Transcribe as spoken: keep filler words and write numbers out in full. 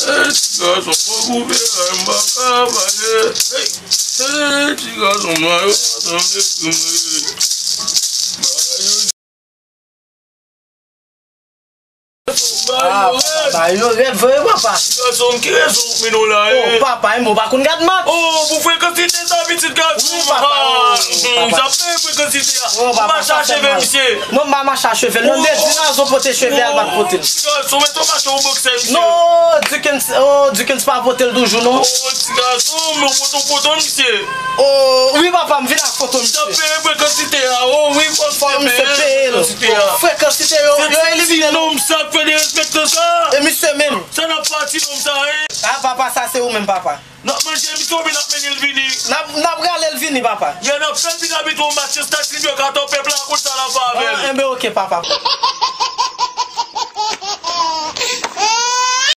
Ti gason, mwen koupe, ay, m pa ka pale. Hey, hey, ti gason, mwen yo sanble pou mwen. Ah, papa, yo rèd vre, papa. Gason, ki rezon w mennen w la, oh, eh? Papa, e mwen pa konn gad match. Oh, pou frekansite sa, pitit gason. Wi, papa, oh, papa. Sa fè frekansite a. Oh, papa, sa fè mal. Ou mache a cheve, misye. Non, m pa mache a cheve. Non, lè di Nazo pote cheve a, l pa t pote l. Gason, mete w mache yon boksè, misye. Non, Dukens, oh, Dukens pa pote l toujou, non. Oh, ti gason, men w pote yon foto, misye. Oh, wi, papa, m vin ak foto, misye. Sa fè frekansite a. Oh, wi, fò misye peye l. Frekansite yo, yo elimine l. Ti nonm sa k fè derespektan sa. E misye menm. Sa n ap fè a ti nonm sa, eh? Ah, papa, sa se ou menm, papa. N ap manje misye oubyen n ap mennen l vini? N ap, n ap rale l vini, papa. Yè n ap fè l vin abite yon match, Stat Tribyo ka atò pèp la konn sa l ap fè avè l. Ah, enben, oke, papa.